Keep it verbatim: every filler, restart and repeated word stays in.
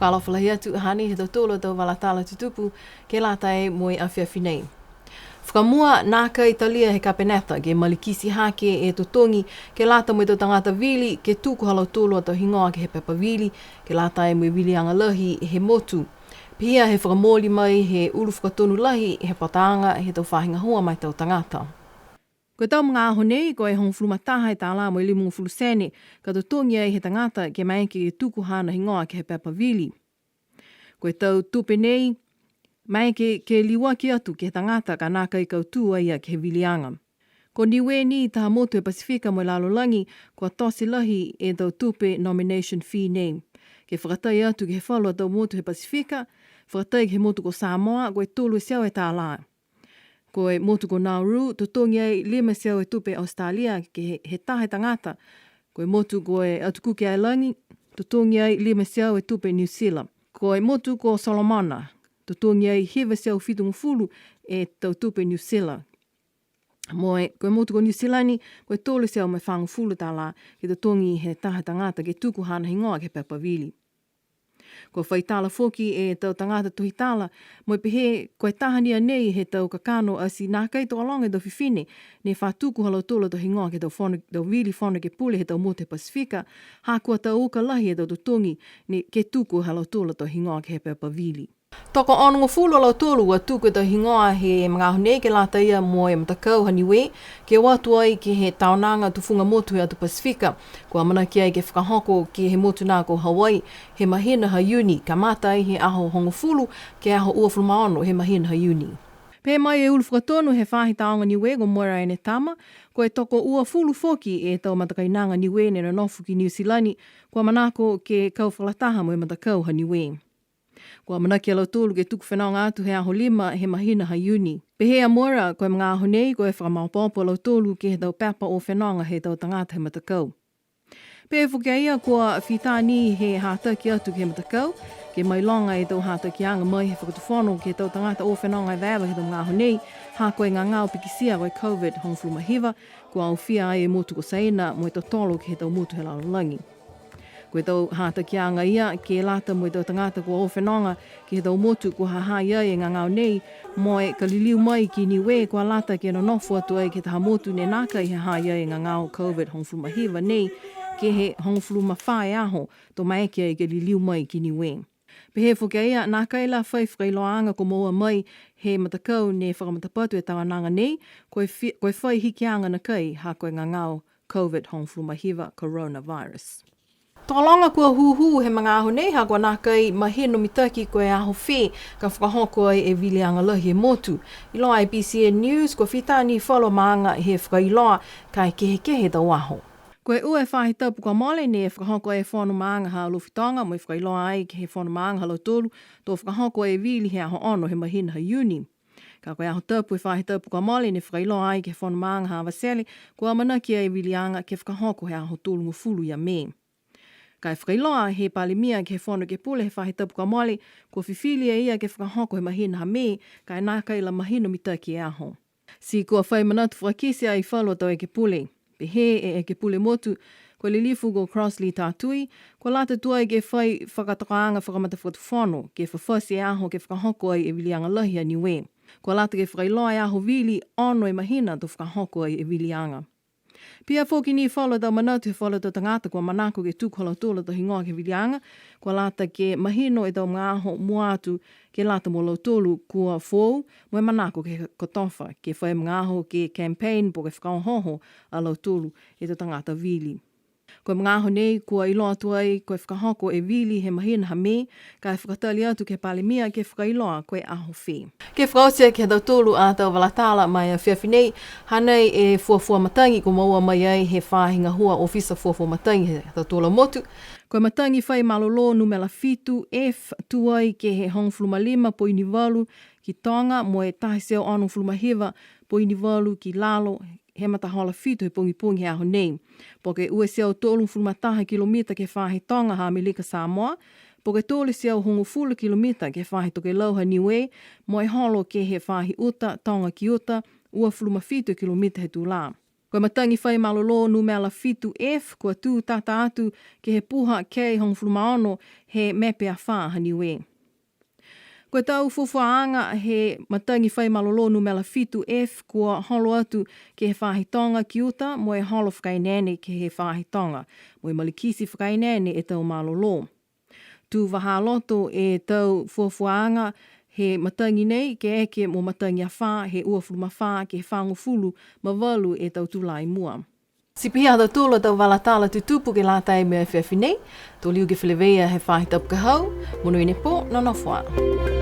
Fakaalofa lahi atu, hanei e tau tala, tau vala tala tutupu ke lata mo e afiafi nei. Fakamua, nākai talia he Kapeneta ke malikiti hake e totogi ke lata mo e tau tagata vili ke tuku ha lautolu a tau higoa ke he pepa vili, ke lata mo e viliaga lahi he motu. Pihia he fakamooli mai he ulu fakatonu lahi he pataaga he tau faahi gahua ma e tau tagata. Ko e tau magaaho nei, ko e hogofulu ma taha e tālā mo e limagofulu sene ka totogi ai he tagata ke maeke ke tuku haana higoa ke he pepa vili. Ko e tau tupe nei, maeke ke liuaki atu ke he tagata ka nākai kautū a ia ke he viliaga. Ko Niue ni taha motu he Pasifika mo e lalolagi, kua tote lahi e tau tupe nomination fee nei. Ke fakatai atu ke he falu a tau motu he Pasifika, fakatai ke he motu ko Samoa, ko e tolu e teau e tālā. Ko e motu ko Nauru, totogi ai lima e teau e tupe Australia ke he, he taha e tagata. Ko e motu ko e Atu Kuki Airani, totogi ai lima e teau e tupe New Zealand. Ko e motu ko Solomona, totogi ai hiva e teau fitugofulu e tau tupe New Zealand. Mo e, ko e motu ko New Zealand ni, ko e tolu e teau mo e fagofulu tālā ke totogi he taha tagata ke tuku haana higoa ke he pepa vili. Kua fai tala foki e tau tagata tohi tala, mo e pehē ko e taha ni a nei he tau kakano ati nākai tokologa e tau fifine ne fa tuku ha lautolu a tau higoa ke he tau fono, tau vili Fono Ekepule he tau motu he Pasifika, ha kua tau uka lahi e tau totogi ne ke tuku ha lautolu a tau higoa ke he pepa vili. Tokoonogofulu a lautolu kua tuku e tau higoa he magaaho nei ke lata ia mo e matakau ha Niue, ke o atu ai ke he taonaga tufuga motu he atu Pasifika, kua amanaki ai ke fakahoko ke he motu nā ko Hawaii he mahina ha Iuni, kamata ai he aho hogofulu ke he aho uafulu ma ono he mahina ha Iuni. Pehē mai e ulu fakatonu he faahi tāoga Niue ko Moira Enetama, ko e tokouafulu foki e tau matakainaga Niue ne nonofo ki Niu Silani, kua manako ke kau fakalataha mo e matakau ha Niue. Kua amanaki a lautolu ke tuku fenoga atu he aho lima he mahina ha Iuni. Pehē a Moira, ko e magaaho nei, ko e fakamaopoopo a lautolu ke he tau pepa o fenoga he tau tagata he matakau. Pehē foki a ia, kua fita ni he hataki atu ke he matakau, ke mailoga e tau hatakiaga mai he fakatufono ke he tau tagata o fenoga evaeva ke he tau magaaho nei, ha ko e gagao pikitia ko e COVID hogofulu ma hiva, kua aofia ai e motu ko Saina mo e totolo ke he tau motu he lalolagi. Ko e tau hatakiaga ia, ke lata mo e tau tagata kua o fenoga ke he tau motu kua ha ha i ai e gagao nei, mo e ka liliu mai ki Niue kua lata ke nonofo atu ai ke he taha motu ne nākai ha ha i ai e gagao COVID hogofulu ma hiva nei, ke he hogofulu ma fā e aho, to maeke ai ke liliu mai ki Niue. Pehē foki a ia, nākai la fai fakailoaaga kua moua mai he matakau ne fakamatapatu e taonaga nei, ko e fi-, ko e fai hikiaga nākai ha ko e gagao COVID hogofulu ma hiva coronavirus. Tokologa kua hūhū he magaaho nei, ha kua nākai mahino mitaki ko e aho fē ka fakahoko ai e viliaga lahi he motu. Iloa e BCN News, kua fita ni falu a maaga he fakailoa ka e kehekehe e tau aho. Ko e ua e faahi tapu kua mole ne fakahoko e fono maaga ha Alofi Toga, mo e fakailoa ai ke he fono maaga ha lautolu, to fakahoko e vili he aho ono he mahina ha Iuni. Ka ko e aho tapu he faahi tapu kua mole ne fakailoa ai ke he fono maaga ha Avatele, kua amanaki e viliaga ke fakahoko he aho tolugofulu ia Mē. Ka e fakailoa he Palemia ke he Fono Ekepule he faahi tapu kua mole, kua fifili e ia ke fakahoko he mahina ha Mē, ka e nākai la mahino mitaki e aho. Ti kua fai manatu fakakite ai falu a tau ekepule. Pehē e ekepule motu, ko e lilifu ko Crossley Tatui, kua lata tuai ke fai fakatokaaga fakamatafakatufono, ke fafati e aho ke fakahoko ai e viliaga lahi a Niue. Kua lata ke fakailoa e aho vili ono e mahina to fakahoko ai e viliaga. Pihia foki ni falu a tau manatu he falu a tau tagata kua manako ke tuku ha lautolu a tau higoa ke he viliaga, kua lata ke mahino e tau magaaho mua atu ke lata mo lautolu kua foou, mo e manako ke kotofa, ke fai magaaho ke campaign po ke fakaohooho a lautolu e tau tagata vili. Ko e magaaho nei kua iloa atu ai ko e fakahoko e vili he mahina ha Mē, ka e fakatali atu ke he Palemia ke fakailoa ko e aho fē. Ke fakaoti aki e tautolu a tau vala tala ma e afiafi nei, hanei e fuafua matagi kua moua mai ai he faahi gahua ofisa fuafua matagi he tautolu a motu. Ko e matagi fai malolō numela fitu F tū ai ke he hogofulu ma lima poini valu ki toga mo e taha e teau onogofulu ma hiva poini valu ki lalo he matahola fitu he pogipogi he aho nei. Po ke ua e teau tolugofulu ma taha kilomita ke he faahi toga ha Amelika Samoa, po ke tolu e teau hogofulu kilomita ke he faahi tokelau ha Niue, mo e holo ke he faahi uta, toga ki uta, uafulu ma fitu kilomita he tulā. Ko e matagi fai malolō numela fitu F, kua tū tata atu ke he puha K hogofulu ma ono he mepe afā ha Niue. Ko e tau fuafuaaga he matagi fai malolō numela fitu F, kua holo atu ke he faahi toga ki uta mo e holo fakaeneene ke he faahi toga, mo e malikiti fakaeneene e tau malolō. Tū vahā loto e tau fuafuaaga he matagi nei ke eke mo matagi afā he uafulu ma fā ke he fagofulu ma valu e tau tulā i mua. Ti pihia ha tautolu a tau vala tala tutupu ke lata mo e afiafi nei, to liu ke feleveia he faahi tapu ka hau, monuina e pō, nonofo ā.